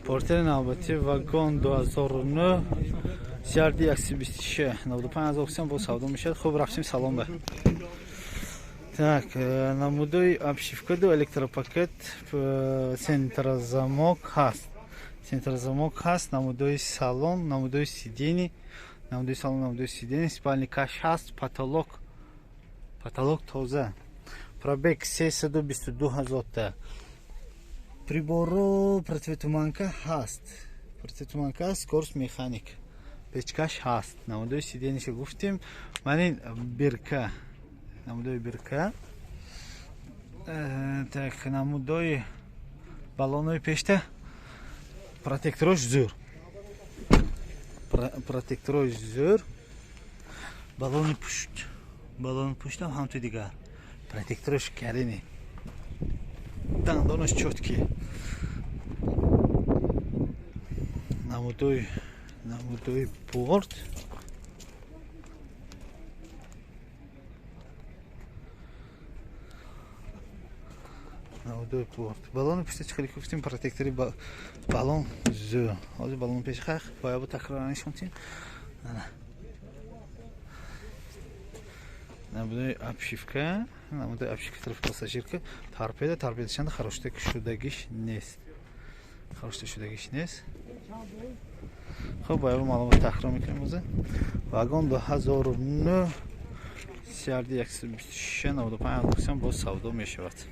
Портери навбатӣ вагон 2009 CRD 126 95 000 сом бо савдо мешавад. Хуб, рафтем салон ба. Так, намудои обшивка ду электропакет, центрозамок ҳаст. Центрозамок ҳаст, намудои салон, намудои сидени, намудои салон, намудои сидени, спальный каш ҳаст, потолок, потолок тоза. Пробег 322 ҳазорта. Приборо противотуманка ҳаст. Противотуманка ҳаст, скорость механик. Печкаш ҳаст. Намудои сидениша гуфтем. Ман ин бирка. Намудои бирка. Так, намудои баллонои пешта протекторош зӯр. Протекторош зӯр. Баллони пушт. Баллони пуштам ҳамту дигар. Протекторош карини. Дандонаш чёткий. Намудои борт. Намудои борт. Баллони пушта чӣ хеле гуфтем, протектори баллон зӯр. Ҳозир баллони пеш хах, бояд бо такрор нишон тим. Намудои обшивка, намудои обшивка тарафи пассажирка, торпеда, торпедашанда харошта шудагиш нест. Харошта шудагиш нест. Хуб, бояд маълумот такрор мекунем боза. Вагон 2009 CRD 126 95 000 сом боз савдо мешавад.